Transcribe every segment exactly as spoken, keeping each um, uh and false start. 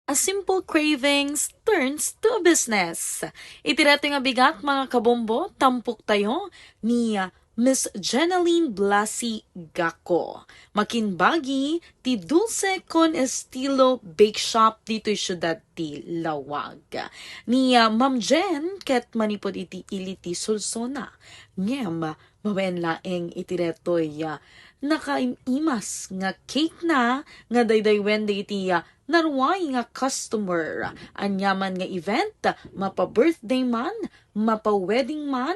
A simple cravings turns to a business. Iti daytoy nga bigat, mga kabombo, tampok tayo ni Miss Jenaline Blasi Gaco. Makinbagi ti Dulce con Estilo Bake Shop ditoy siudad ti Laoag. Ni, ah, Ma'am Jen ket manipud iti ili ti sulsona. Ngem, mawen laeng iti daytoy, ah, nakaim-imas nga cake na nga daydaywen dagiti, ah, naruay nga customer. Aniaman nga event, mapa-birthday man, mapa-wedding man,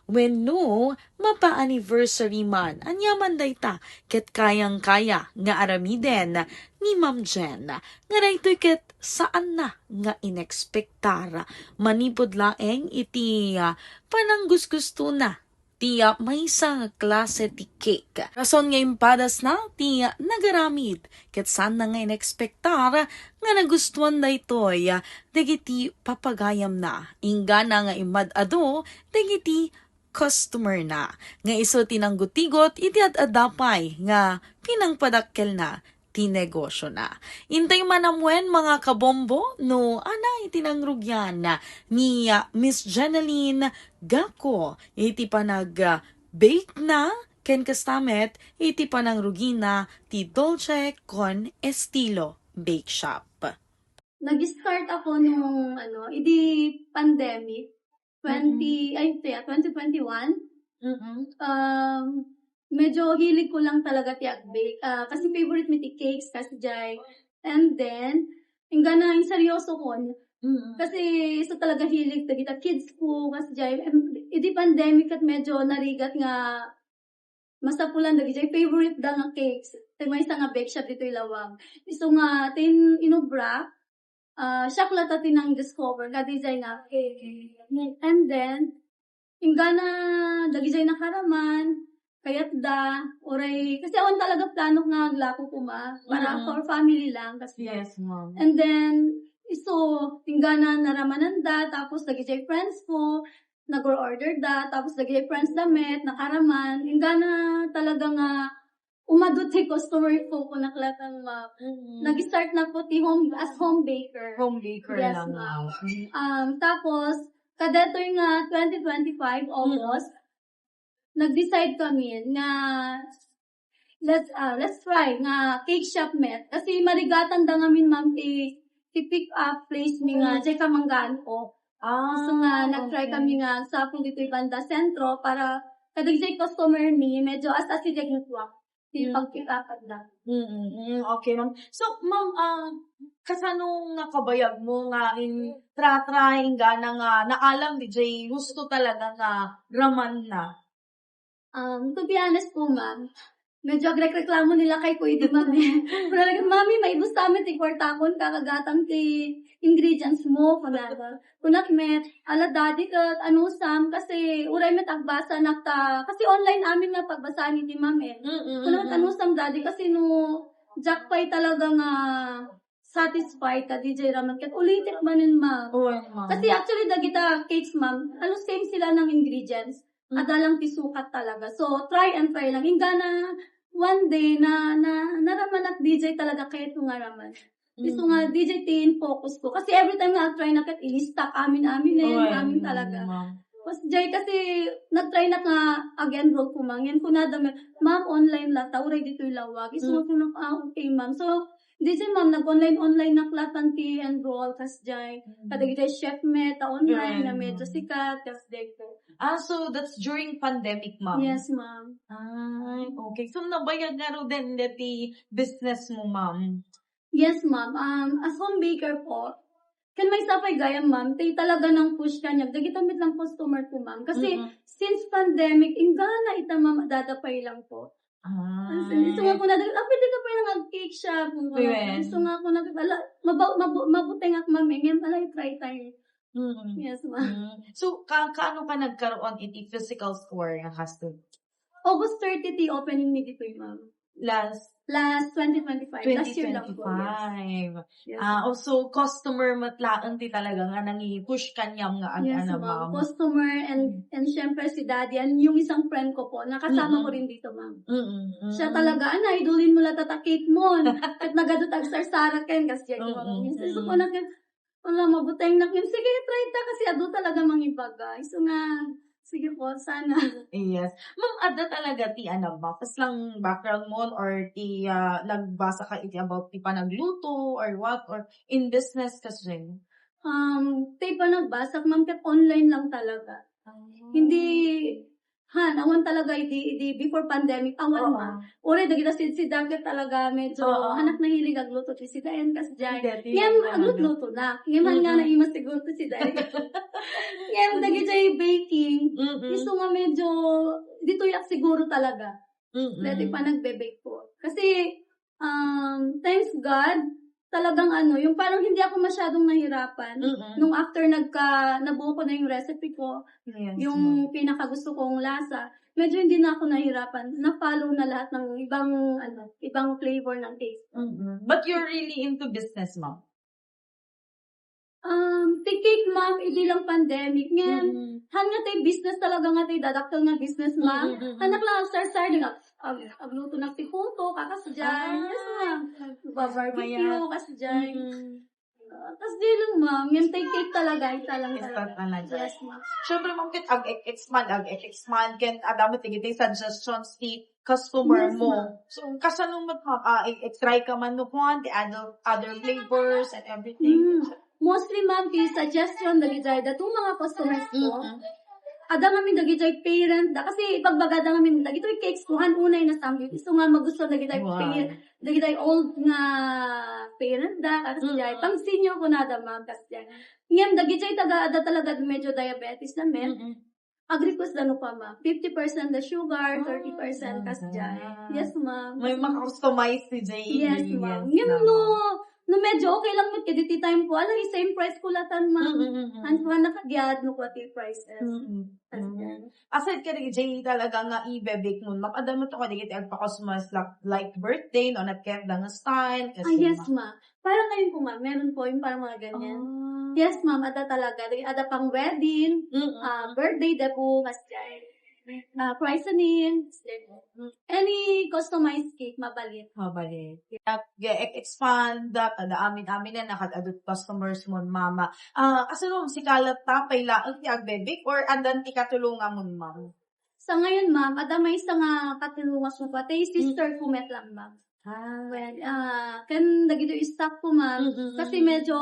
wenno mapa-anniversary man. Aniaman dayta, ket kayang-kaya nga aramiden ni Ma'am Jen. Nga daytoy ket saanna nga inekspektar. Manipud laeng iti, ah, pananggusgustona ti, ah, maysa nga klase ti cake. Rason nga impadasna ti, ah, nagaramid, ket saanna nga inekspektar nga nagustuan daytoy, ah, dagiti papagayamna. Inggana nga immad-adu dagiti customer na, nga isu ti nanggutigot iti ad-adda pay nga pinangpadakkelna ti negosyo na. Intay man amuen, mga kabombo, no ania iti nangrugian ni, ah, Miss Jenaline Gaco iti panag, ah, bake na ken kasta met iti panangrugina ti Dolce con Estilo Bake Shop. Nag-start ako nung, ano, idi pandemic, twenty, Mm. ay, kaya, twenty twenty-one. Mm. Um, medyo hilig ko lang talaga ti ag-bake. Ah, kasi favorite mi ti cakes, kasi jay. And then, inggana, inseryoso ko. Mm. Kasi isu talaga hilig dagita kids ko, kasi jay. And idi pandemic ket medyo narigat nga masapulan dagiti favorite da nga cakes. Ti maysa nga bake shop ditoy Laoag. Isu nga tin-, inubra, ah, siak latta ti nang-discover kadijay nga cake. And then, inggana dagijay nakaraman, kayatda, uray, kasi awan talaga plano nga aglako koma, para Mm. for family lang, kasi Yes, ma'am. And then, isu, inggana naramananda, tapos dagijay friends ko, nag-order da, tapos dagiti friends da met, nakaraman, inggana talaga nga umadu ti customer ko, kunak latta nga, Mm. nag-start na ko ti home, as home baker. Home baker Yes, lang ma'am. nga. Mm. Um, tapos, kadetoy nga twenty twenty-five, Mm. August, nag-decide kami nga let's, ah, let's try nga cake shop met. Kasi marigatan da ngamin, ma'am, ti, ti pick up place mi nga Mm. jay kamanggaan ko. Ah, So nga, nag-try okay. kami nga sapul ditoy banda sentro para kadagiti customer mi, medyo as-asideg nga tua ti Mm. pag-pick up da. Mm, mm, okay, ma'am. So, ma'am, ah, kasano nga kabayag mo nga in-, tra-try, inggana nga naalam dijay gusto talaga nga raman na? Um, to be honest po, ma'am, medyo agrekreklamo ni lakay ko idi, ma'am, eh. Kuna lagi, "Mami, maibus ta met ti kuartakon, kakagatan ti ingredients mo," kunana. Kunak met, "Ala, Daddy, ket anusam?" Kasi uray met agbasanak ta, kasi online amin nga pagbasaan idi, ma'am, eh. Mm, mm, Kunak met, mm. "Anusam, Daddy?" Kasi no, diak pay talaga nga satisfied ta dijay raman ket ulitek manen, ma'am. Oo, ma'am. Kasi actually, dagita cakes, ma'am, halos same sila nga ingredients. Mm. Adda lang ti sukat talaga. So, try and try lang. Inggana, one day, na, na, naramanak dijay talaga kayatko nga raman. Isu nga, Mm. dijay ti in-focus ko. Kasi every time nga ag-try na ket, i-stock amin-amin, eh, Oo, amin talaga. ma'am. Tapos, jay, kasi nag-try nak nga ag-enroll ko, ma'am. Yan, kunada met, "Ma'am, online latta, uray ditoy Laoag." Isu nga Mm. kunak, "Ah, okay, ma'am." So, dijay, ma'am, nag-online-online nak latta ti enroll, kas jay. Mm. Kadagiti chef met, ta online, na Right, medyo ma'am. sikat, kas jay ko. Ah, so that's during pandemic, ma'am? Yes, ma'am. Ay, okay. So, nabayag ngaruden deti business mo, ma'am? Yes, ma'am. Um, as home baker po, ken maysa pay gayam, ma'am, ti talaga nang-push kaniak. Dagita met lang customer ko, ma'am. Kasi Mm-mm. since pandemic, inggana ita, ma'am, adada pay lang po. As in, isu nga Ay. kuna, "Ah, pwede ka pay lang ag-cake shop," kun kuna. Pwede. Isu nga kuna, "Ala, maba-, mabu-, mabutengak, ma'am, eh. Ngem, ala, i-try tayo." Mm. Yes, ma'am. Mm. So, ka-, kaano ka nagkaroon iti physical store nga customer? August thirty ti opening mi ditoy, ma'am. Last Last twenty twenty-five. Last year lang po. Yes. twenty twenty-five. Yes. Ah, so customer met laeng ti talaga nga nangi-push kaniam nga Yes, ag-ana, ma'am. ma'am. Customer and and syempre si daddy and yung isang friend ko po, nakasama Mm-mm. ko rin dito, ma'am. Mm-mm. Siya talaga, "Ana, idulin mo la data cake mo." Ket nagadu ta agsarsara ken, kas diay ko, Mm-mm. ma'am. Isu ko na ken, "Ala, mabuteng na ken." "Sige, try ta," kasi adu talaga mangibaga. Isu nga, sige po, sana. Yes. Ma'am, adda talaga ti, ano, ma'am, kas lang background mo or ti, ah, nagbasa ka iti about ti panagluto or what, or in business kasi? Um, ti panagbasa, ma'am, ket online lang talaga. Hindi, han, awan talaga idi, idi before pandemic, awan, Oo. ma'am. Uray dagita sidsida ket talaga medyo Oo. anak nahilig agluto ti sidaen, kas diay. Dati Ngem talaga. Agluto-luto na. Ngem han nga Mm-mm. naima siguro ti sidaen. Ngem dagiti baking, Mm-mm. isu nga medyo ditoy ak siguro talaga. Mm-mm. Dati panagbe-bake ko. Kasi, um, thanks God, talagang ano, yung parang hindi ako masyadong nahirapan. Mm-mm. Nung after nagka, nabuo ko na yung recipe ko, Yes, yung pinakagusto kong lasa, medyo hindi na ako nahirapan. Na-follow na lahat ng ibang, ano, ibang flavor ng cake. Mm-mm. But you're really into business, ma'am? Um, ti cake, ma'am, idi lang pandemic. Ngem, Mm-mm. han nga ti business talaga nga ti dadakkel nga business, ma'am. Mm-mm, mm-mm. Anak lang agsarsar, di nga, ag-, agluto na ti puto, kakas diay. Ah. Yes, ma'am. Barbecue, Mayat. Kas diay. Mm-mm. Ah, kas diay lang, ma'am. Yung ti cake talaga, ita lang Ita talaga. talaga. Yes, ma'am. Siyempre, ma'am, ket ag-expand, ag-expand, ken adda met dagiti suggestions ti customer Yes, mo. ma'am. So, kasano met, ma'am, ah, i-, i-try ka man no kuan, the other, other flavors and everything? Mm. Mostly, ma'am, ti suggestion dagiti dato nga mga customers ko. Mm-mm. Adda ngamin dagiti parent da, kasi ipagbagada ngamin dagiti cakes ko, han unay nasambil. Isu nga magusto dagiti Wow. parent, dagiti old nga parent da, kasi Mm-mm. pang senior ko nada, ma'am, kasi ngem dagiti taga, adda talaga medyo diabetes na, ma'am. Mm-mm. Ag-request da no pa, ma'am. Fifty percent the sugar, Ah, thirty percent kas talaga. Diay. Yes, ma'am. May maka-customize ti Diay Yes, ingredients ma'am. Ngem na, no, ma'am. No, medyo okay lang met kadagiti time ko. Ala, same price ko latan, ma'am. Mm, mm, mm. Ang kuha na kadiad, no, kuha ti prices. Mm, mm, As mm. in. Aside kadagiti talaga nga i-bake mo, ma'am, adda met kadagiti agpa-customize like, like birthday, no, nagkenda nga style, Ah, yes, kasi ma'am. Parang ngayon po, ma'am, meron po yung parang mga ganyan. Ah. Yes, ma'am, ada talaga. Ada pang wedding, Mm, ah, mm. Birthday, da po, mas, ah, christening, any customized cake, mabalit. Mabalit. Kaya, ge-, e-, expand, da, kada amin-amin na, nakadadot customers mo, mama. Ah, asino, sika latta, pay laeng ti agbe-bake, or addan ti katulongan mo, ma'am? Sa ngayon, ma'am, adda maysa nga katulongan ko pa, tay sister ko met lang, ma'am. Ah. Well, ah, kan dagito staff ko, ma'am, Mm, mm, kasi mm. medyo,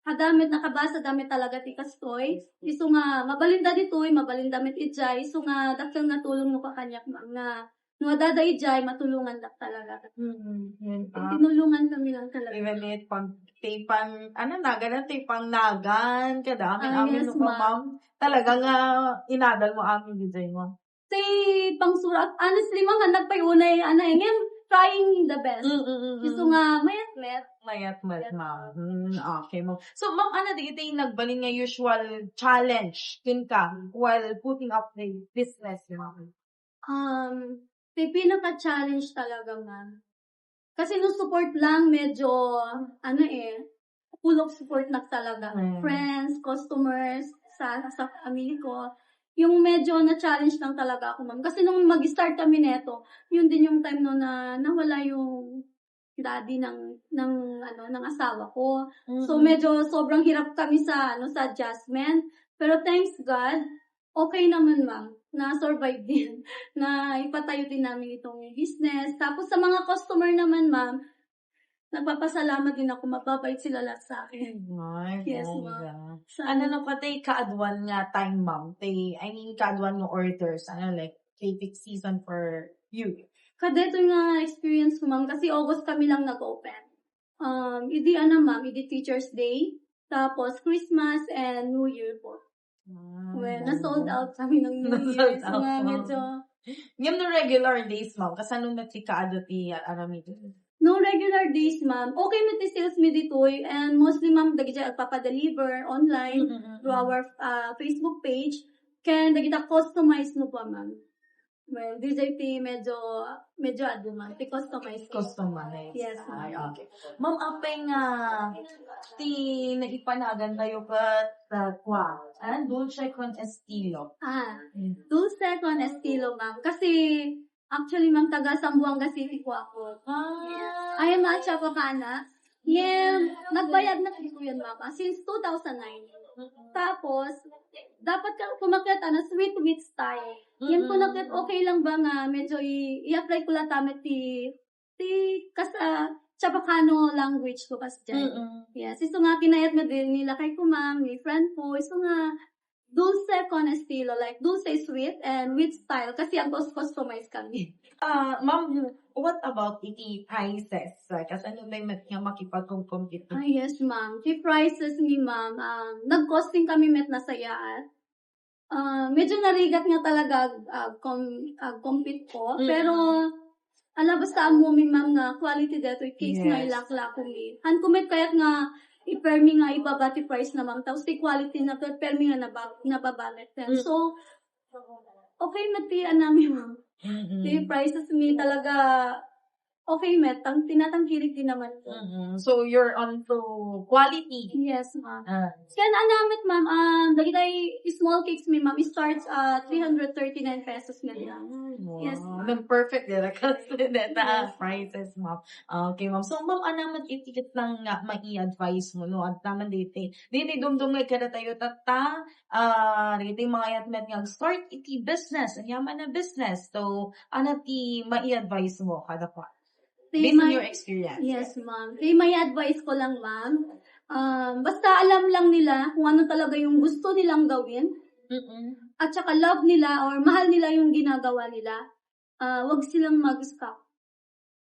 adda met nakabasa, adda met talaga ti kastoy. Isu nga, mabalinda ditoy, mabalinda met idiay. Isu nga, dakkel nga tulong mo kakaniak, ma'am, nga, no, adda idiay, matulongandak talaga. Mm, yan, ah. Tinulongan kami lang talaga. Even it, pag, ti pang, ano, nagan, ti pang nagan, kada amin, Ah, amin, yes, no, ma'am. ma'am. Talaga nga, inadal mo amin, didiay mo. Ti pangsurat, honestly, ma'am, han nagpayunay, ano, eh, ngayon, trying the best. Mm, mm, mm, mm. Isu nga, mayat met. Mayat met, yes, ma'am. Mm, okay, ma'am. So, ma'am, ano, dagiti nagbalin nga usual challenge kenka while putting up the business, ma'am? Um, ti pinaka-challenge talaga, ma'am. Kasi no support lang, medyo, ano eh, full of support na talaga. Mm. Friends, customers, sa, sa family ko. Yung medyo na-challenge lang talaga ako, ma'am. Kasi nung mag-start kami neto, yun din yung time, no, na nawala yung daddy ng, ng, ano, ng asawa ko. So, mm, medyo sobrang hirap kami sa, ano, sa adjustment. Pero thanks God, okay naman, ma'am. Na-survive din. Naipatayo din namin itong business. Tapos sa mga customer naman, ma'am, nagpapasalamat din ako. Mababait sila lahat sa akin. Ay, yes, ma'am. Sa ano na pa tay kaaduan nga time, ma'am? Tay, I mean, kaaduan nga orders. Ano, like, kay peak season for you? Kadaytoy nga experience ko, ma'am, kasi August kami lang nag-open. Um, idi, ano, ma'am, idi Teacher's Day, tapos Christmas and New Year po. Ah, well, na-sold out kami ng New Year. Na-sold out, so, nga, ma'am, medyo. Ngem no regular days, ma'am, kasano met ti kaadu ti, ah, aramid? No regular days, ma'am, okay met ti sales mi ditoy, and mostly, ma'am, dagiti agpapa-deliver online, mm, mm, mm, through our, ah, Facebook page, ken dagita customize no pa, ma'am. Well, D J ti medyo, medyo adu man, ti customize ko. Customize. Yes, Ay, ma'am. Okay. Ma'am, apay nga ti naipanaganta yo ket uh, kwa? Ah, dulce con estilo. Ah, Mm. dulce con estilo, ma'am. Kasi, actually, ma'am, taga Zamboanga City po ako. Ah. I am a Chavacana. Ngem, nagbayad na po yun, ma'am. Ah, since two thousand nine. Tapos, dapat ka kumakit, ano, sweet with style. Yan po Mm-mm. nakit, okay lang ba nga medyo i- i-apply ko lang tamit ti, ti kas, ah, Chavacano language ko kas dyan. Mm-mm. Yes, isu nga kinayat nga din nila kay ko, ma'am, ni friend ko, isu nga dulce con estilo, like dulce sweet and with style kasi ang cus- customize kami. Ah, ma'am, what about iti prices? Like, kasano tayo met nga makipag-compete? Ah, yes, ma'am. Ti prices ni ma'am, um, nag-costing kami met nasayaat. Ah, medyo narigat nga talaga ag, ag, com- ag compete ko. Mm. Pero, ala, basta ammo mi, ma'am, nga quality detoy cakes nga Yes. ilaklako mi. Han ko met kayat nga ipermi nga ibaba ti price na, ma'am. Tapos ti quality na, permi nga nabab- nababa met. Mm. So, okay met ti anami, ma'am. Mm-mm. Ti prices mi talaga, okay met. Tang, tinatangkilik din naman ko. Mm-mm. So, you're on to quality. Yes, ma'am. Ah. Ken anamet, ma'am, ah, dagiti small cakes mi, ma'am, starts at three hundred thirty-nine pesos met lang. Wow. Yes, ma'am. Nag-perfect dira kasi deta Yes. prices, ma'am. Okay, ma'am. So, ma'am, anamet iti ket lang nga mai-advise mo, no? At naman diti. Dini dumdum nga kada tayo tatta, ah, diti mga yatmet nga start iti business. Anya man a business. So, ano ti mai-advise mo kada pa? Ti Based on may- your experience. Yes, ma'am. Ti may advice ko lang, ma'am. Um, basta alam lang nila kung ano talaga yung gusto nilang gawin. Mm-mm. At saka love nila or mahal nila yung ginagawa nila. Ah, wag silang mag-stop.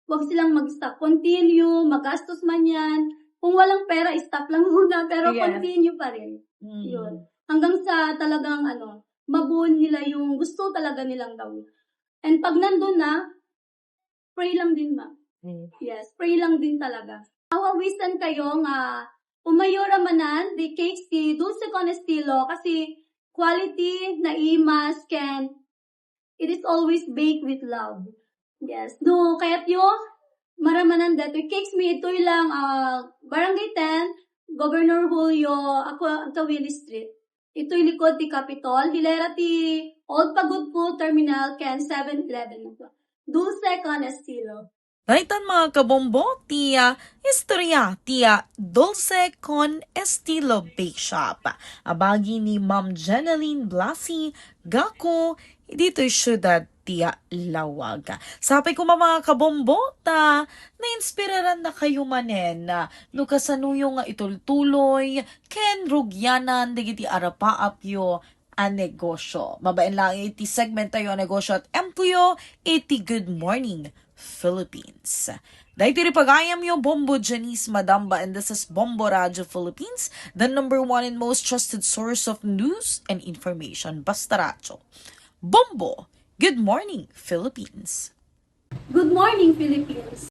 Wag silang mag-stop. Continue, magastos man yan. Kung walang pera, stop lang muna. Pero Yes. Continue pa rin. Mm. Yun. Hanggang sa talagang ano, mabuo nila yung gusto talaga nilang gawin. And pag nandun na, pray lang din, ma'am. Mm. Yes, pray lang din talaga. Awawisan kayo nga umayora manan, di cakes, ti dulce con estilo, kasi quality, naimas, can, it is always baked with love. Yes. No, kayat yo, maramanan detoy cakes mi, itoy lang, ah, Barangay ten, Governor Julio, ako, Agkawili Street. Itoy likod ti Capitol, hilera ti Old Pagudpud Terminal ken seven eleven. Dulce con estilo. Daytan, mga kabombo, ti, ah, istorya ti, ah, Dulce con Estilo Bake Shop. Abagi ni Ma'am Jeneline Blasi, Gaco, ditoy siyudad ti, ah, Laoag. Sapay koma, mga kabombo, ta nainspiraran na kayo manen, ah, no kasanoyo nga itultuloy ken rugianan dagiti arapaapyo a negosyo. Babaen lang iti segment tayo a negosyo at M Q iti Good Morning Philippines. Daytoy pagayamyo, Bombo Janice Madamba, and this is Bombo Radio Philippines, the number one and most trusted source of news and information. Basta Radyo. Bombo, Good Morning Philippines. Good morning, Philippines.